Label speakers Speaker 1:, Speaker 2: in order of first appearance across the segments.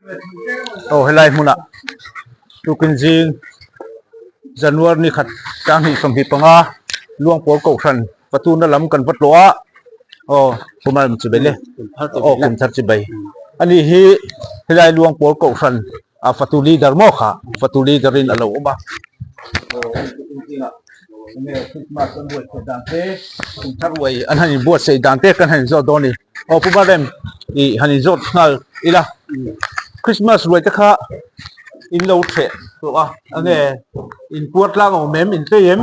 Speaker 1: Aw helai hmunah tukin zing January ni khat sanghnih 25 Luangpawl Kohhran Patuna lam kan va tlawh a aw Kumar chi bai le aw Kumthar chi bai ani hi helai Luangpawl Kohhran a fatu leader maw kha fatu leader in a lo awm a aw tukin zingah enge Christmas an buatsaih dan te Kumthar uai an han inbuatsaih dan te kan han inzawt dawn a ni. Aw Pu Barem ih han inzawt nghal ila Christmas ruai te kha in lo hreh tawh a enge in puar tlang awm em in tlei em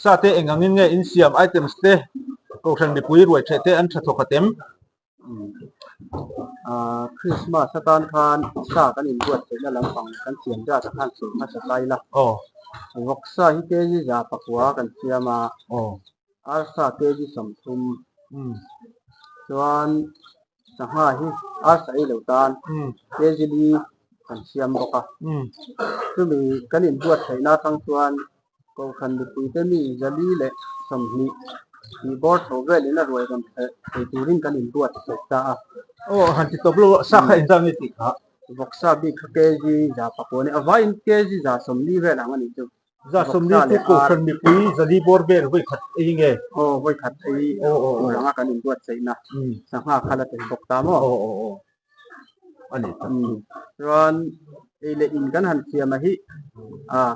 Speaker 1: sa te eng angin nge in siam items te kohhran mipui ruai hreh te an tha thawkhat em.
Speaker 2: Ahh Christmas atan khan sa kan inbuatsaihna lampang kan siam zat ah khan sawi hmasa ta ila
Speaker 1: aw
Speaker 2: vawksa hi kg 100 kan siam a
Speaker 1: aw
Speaker 2: Arsa kg 30 chuan sangha hi arsa ei lo tan kg li kan siam bawk a chumi kan inbuatsaihna atang chuan kohhran mipuite mi 420 tih bawr chho velin a ruai rawn thleh thei turin kan inbuatsaih ta a.
Speaker 1: Aw han ti tawp lo a sa kha engzah nge tih kha?
Speaker 2: Vawksa bik kha kg 100 a ni a vaiin kg 140 vel ang a nih chu.
Speaker 1: 140 chu kohhran mipui 400 bawr vel vawi khat ei nge?
Speaker 2: Aw vawi khat ei tur anga kan inbuatsaihna sangha kha la tel bawk ta maw?
Speaker 1: Aw aw aw a ni tak chu.
Speaker 2: Chuan ei leh in kan han siam a hi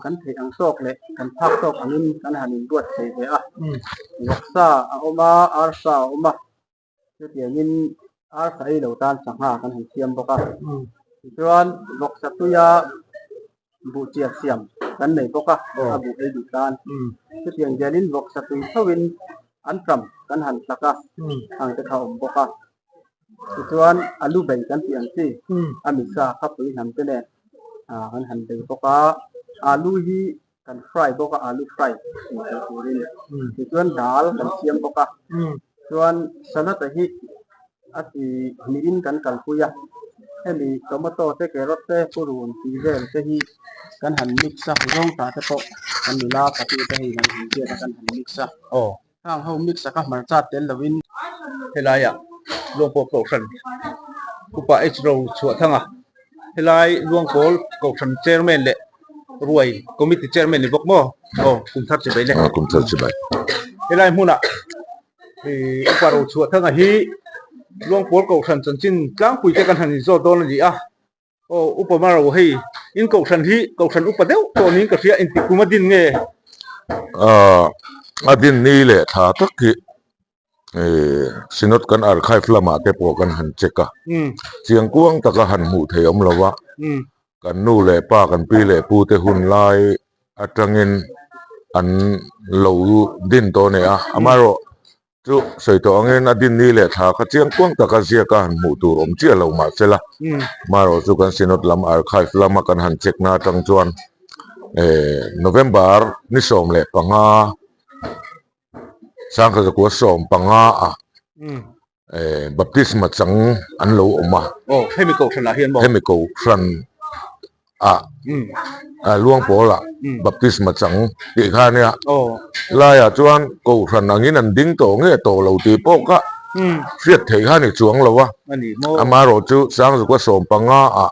Speaker 2: kan theih ang tawk leh kan phak tawk angin kan han inbuatsaih ve a. Vawksa a awm a, arsa a awm a, chutiangin arsa ei lo tan sangha kan han siam bawk a. Tichuan vawksa tuia buh chiah siam kan nei bawk a, a buh ei duh tan. Chutiang zelin vawksa tui thovin anṭam kan han tlak a, ang te kha a awm bawk a. Tichuan alu bei kan tih ang chi a misa kha pui hnam te nen kan han bei bawk a, alu hi kan fry bawk a alu fry tih theih turin tichuan dal kan siam bawk a chuan salad a hi a ti hnihin kan kalpui a hemi tomato te carrot te purun tih vel te hi kan han mix a zawngtah te pawh kan nula pahnih te hei kan han ziak a kan han mix a. Hang ho mix a ka hmarcha tel lovin.
Speaker 1: Helaiah Luangpawl Kohhran Upa H Ro chhuah thang a, helai Luangpawl Kohhran Chairman leh Ruai Committee Chairman ni bawk maw? Aw kum thar chibai le.
Speaker 3: Aw kum thar chibai.
Speaker 1: Helai hmunah Upa Ro chhuah thanga hi Luangpawl Kohhran chanchin tlangpui te kan han inzawt dawn a ni a. Aw upa Maro hei in kohhran hi kohhran upa deuh tawh niin ka hria engtik kum a din nge?
Speaker 3: Aaa a din ni leh thla tak hi ih Synod kan archive lamah te pawh kan han check a, chiang kuang taka han hmuh theih awm lo a, kan nu leh pa kan pi leh pu te hun lai atangin an lo din tawh a ni a, amaherawh Chu sawi tawh angin a din ni leh thla kha chiang kuang taka ziaka han hmuh tur awm chiah lo mah se la, marawh chu kan Synod lam archive lama kan han check na atang chuan November ni 15 1915 ah baptisma chang an lo awm a.
Speaker 1: Aw, hemi kohhran ah hian maw?
Speaker 3: Hemi kohhran ah Luangpawl ah baptisma chang tih kha ania laiah chuan kohhran angin an ding tawh nge tawh lo tih pawh kha hriat theih kha a ni chuang lo a amaherawh chu Sangzuka 15 ah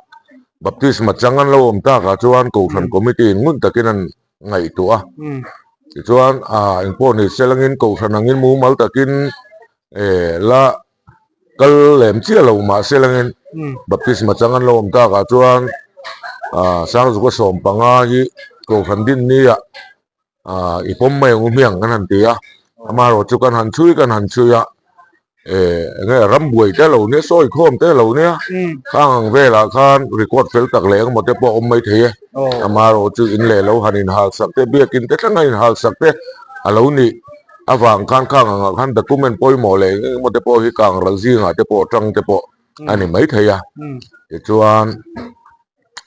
Speaker 3: baptisma chang an lo awm takah chuan kohhran committee in ngun takin an ngaihtuah a tichuan engpawh ni selangin kohhran angin mumal takin la kal lem chiah lo mah se langin baptisma chang an lo awm takah chuan ah Sangzuka 15 hi kohhran din nia ah i pawm mai ang u hmiang kan han ti a amaherawh chu kan han chhui kan han chhui a eh enge rambuai te lo nia sawi khawm te lo nia khang ang velah khan record fel tak leh engemaw te pawh a awm mai thei e amaherawh chu in leh lo han inhal sak te biakin te thleng a inhal sak te a lo nih. Avang khan khang angah khan document pawimawh leh eng emaw te pawh hi kang ral zingah te pawh tang te pawh a ni mai thei a. Tichuan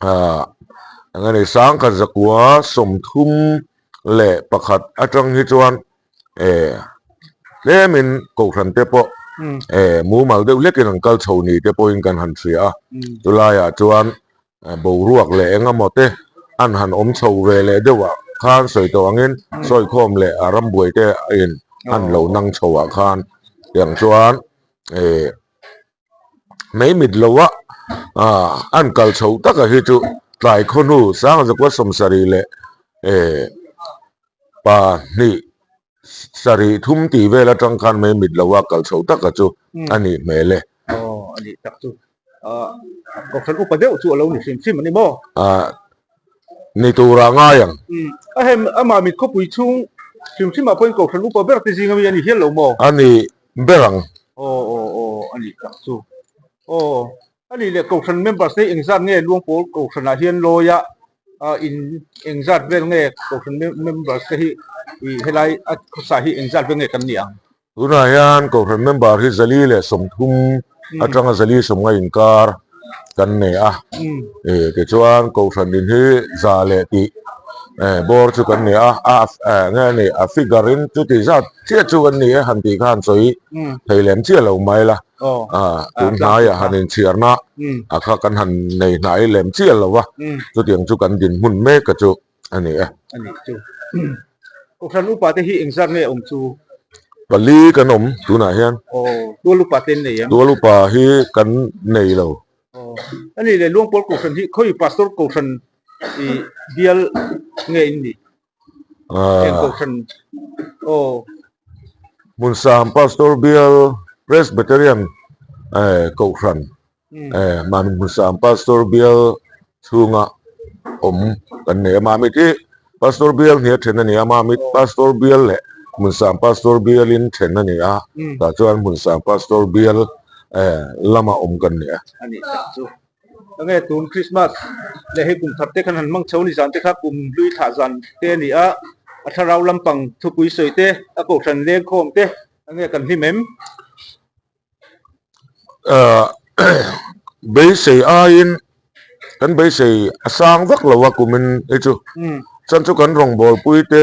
Speaker 3: ah eng nge ni 1931 atang hi chuan eh tlemin kohhran te pawh eh mumal deuh hlekin an kal chho ni te pawhin kan han hria a. Chulaiah chuan boruak leh eng emaw te an han awm chho ve leh deuh ah khan sawi tawh angin sawi khawm leh a rambuai te a in an lo nang chho ah khan tiang chuan eh mai mit lo a. An kal chho taka hi chu tlai khawhnu Sangzakua 70 leh 2 sarih thum tih vel atang khan mai mit lo a kal chho taka chu a nih hmel e.
Speaker 1: Aw a nih tak chu. Kohhran upa deuh chu a lo ni hrim hrim a ni maw?
Speaker 3: Ni tura ngai ang.
Speaker 1: A hem amah mit khawpui chhung hrim hrimah pawhin kohhran upa ber te zing ami a ni hial lo maw?
Speaker 3: A ni ber ang.
Speaker 1: Aw aw aw a nih tak chu. Aw a nih leh kohhran members te engzat nge Luangpawl kohhranah hian lawia in engzat vel nge kohhran members te hi helai a khawsa hi engzat vel nge kan ni ang?
Speaker 3: Tunah hian kohhran member hi 130 atanga 150 inkar kan nei a, tichuan kohhran in hi za leh tih bawr chu kan ni a, a nge a ni a figure in chuti zat chiah chu kan ni e han tih khan sawi thei lem chiah lo mai la, tun hnaiah han inchhiarna a kha kan han nei hnai lem chiah lo va, chutiang chu kan dinhmun mek a chu. a ni e.
Speaker 1: A nih chu. Kohhran upa te hi engzat nge awm chu?
Speaker 3: Pali kan awm tunah hian.
Speaker 1: Aw, tual upa te an nei ang.
Speaker 3: Tual upa hi kan nei lo.
Speaker 1: Aw, a nih leh Luangpawl Kohhran hi khawi Pastor Kohhran i bial nge in nih? Eng Kohhran? Aw.
Speaker 3: Hmunsam Pastor bial Presbyterian Kohhran Mami Hmunsam Pastor bial chhunga awm kan nei a, Mamit hi Pastor bial hnia then a ni a, Mamit Pastor bial leh Hmunsam Pastor bialin then a ni a, tah chuan Hmunsam Pastor bial lama awm kan ni a.
Speaker 1: A nih tak chu. Enge tun Christmas leh hei kum thar te khan han hmang chho ni zan te kha kum hlui thlah zan te a ni a, a thlarau lampang thupui sawi te, a kohhran lengkhawm te, enge kan hlim em?
Speaker 3: Beisei aiin kan beisei a sang vak lo a kumin hi chu chuan chu kan rawngbawlpui te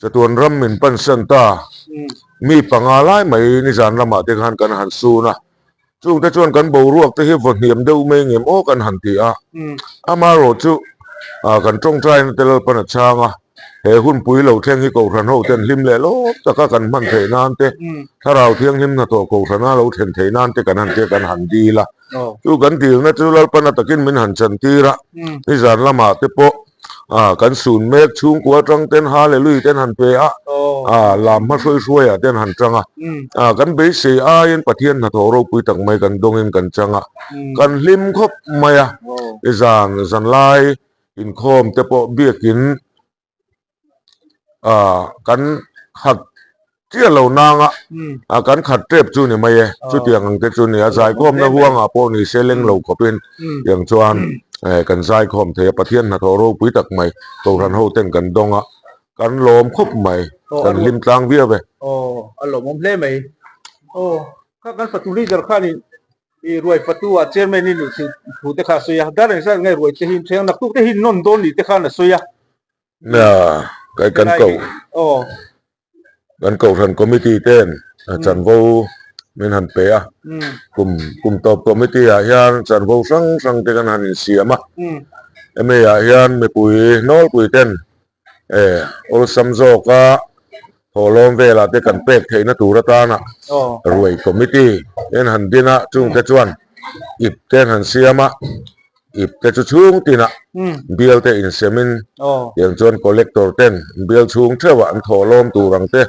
Speaker 3: chatuan ram min pansan ta mi panga lai mai nizan lamah te khan kan han sun a chungte chuan kan boruak te hi vaw hniam deuh mai ngem aw kan han ti a amaherawh chu kan tawngtaina te Lalpan a chhang a. He hunpui lo thleng hi Kohhran ho ten hlim leh lawm taka kan hman theih nan te, Thlarau Thianghlim hnathawh Kohhrana lo thlen theih nan te kan han tia kan han dil a. Chu kan dilna chu Lalpana takin min han chan tir a, nizan lamah te pawh kan sun mek chhungkua atang ten Hallelui ten han pe a, lam hma hruai hruaiah ten han chang a. Kan beisei aiin Pathian hnathawh ropui tak mai kan dawngin kan chang a, kan hlim khawp mai a. Nizan zanlai Inkhawm te pawh biakin ah kan khat chiah lo nanga ah kan khat tep chu ni mai e chutiang ang te chu ni a zaikhawmna huangah pawh ni se leng lo khawpin tiang chuan eh kan zaikhawm thei a Pathian hnathawh ropui tak mai Kohhran ho ten kan dawng a kan lawm khawp mai kan hlim tlang viau e.
Speaker 1: Aw a lawmawm hle mai aw kha kan fatu leader khanin I ruai fatu ah chairman i nih thu te kha a sawi a, dar engzat nge ruai te hi in thleng naktuk te hi in nawn dawn nih te khan a sawi a.
Speaker 3: Nia, kai kan ko kan kohhran committee ten chanvo min han pe a, kum kum tawp committee ah hian chanvo hrang hrang te kan han insiam a, hemi ah hian mipui nawlpui ten Awlsam zawka thawhlawm velah te kan pek theihna tur atana ruai committee te an han din a, chungte chuan ip te an han siam a, ip te chu chhung tinah bial te insemin tiang chuan collector ten bial chhung theuhah an thawhlawm tur ang te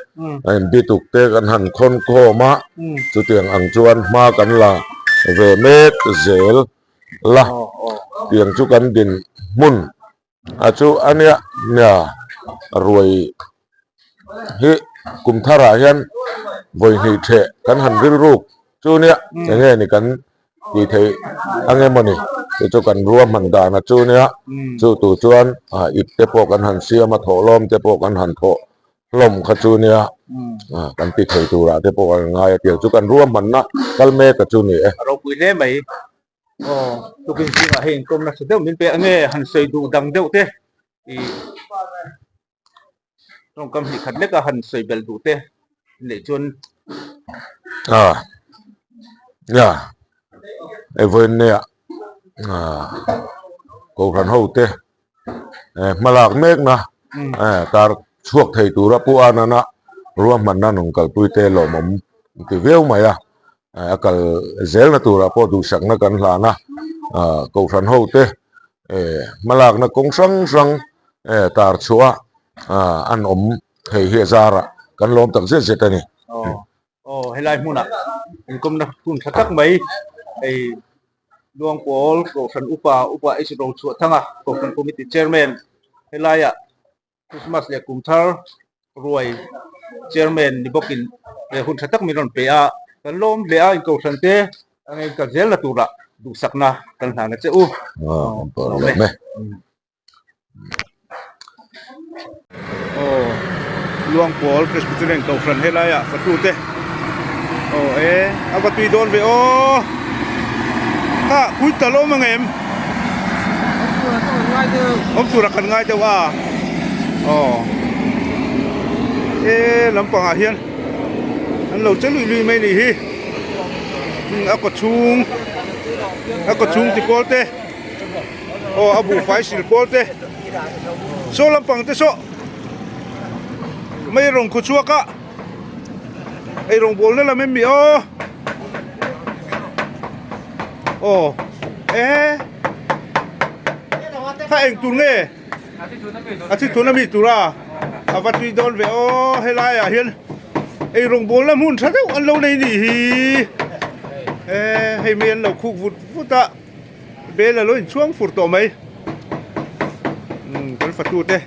Speaker 3: a inbituk te kan han khawn khawm a, chutiang ang chuan hma kan la ve mek zel la, tiang chu kan din hmun. A chu a nia nia ruai hi kum tharah hian vawi hnih theh kan han rilruk chu nia eng nge ni kan tih theih ang emaw ni chu chu kan ruahman dan a chu nia chu tur chuan ah ip te pawh kan han siam a thawhlawm te pawh kan han thawh hlawm kha chu nia ah kan ti thei turah te pawh kan ngai a tiang chu kan ruahmanna kal mek a chu ni e.
Speaker 1: A ropui hle mai. Aw, tukin zingah hei inkawm nasa deuh min pe ange han sawi duh dang deuh te i tawngkam hnih khat leka han sawi belh duh te neih chuan
Speaker 3: Ah, ya, hei vawiin nia ah Kohhran ho te hmalak mekna tar chhuak thei tura Pu Anana ruahmanna nung kalpui te lawmawm ti viau mai a. A kal zelna turah pawh duhsakna kan hlan a. ah kohhran ho te eh hmalakna kawng hrang hrang eh tar chhuah ah an awm thei hi a zarah kan lawm tak zet zet a ni.
Speaker 1: Aw helai hmunah inkawmna hun tha tak mai hei Luangpawl Kohhran Upa Upa H Rochhuahthanga Kohhran Committee Chairman helaiah Christmas leh kum thar ruai Chairman ni bawkin hun tha tak min rawn pe a, kan lawm hle a inkohhran te a ngei kal zel na turah duhsakna kan hlan a che u.
Speaker 3: Lawm e.
Speaker 1: Aw Luangpawl Presbyterian Kohhran helaiah fatute aw e a va tui dawn ve aw kha pui ta lo mang em awm tura kan ngai deuh a aw e lampangah hian an lo che luih luih mai ni hi a kaw chhung a kaw chhung ti pawl te. Aw a buhfai sil pawl te saw lampang te saw mei rawng khaw chhuak a ei rawng bawl na lam em mi aw aw e kha eng tur nge a thi thun ami tur a a va tui dawn ve aw helai ah hian ei rawng bawl na hmun tha deuh an lo nei nih hi e hei mei an lo khuk vut vut a. Bel a lo inchhuang fur tawh mai. Umm kan fatu te.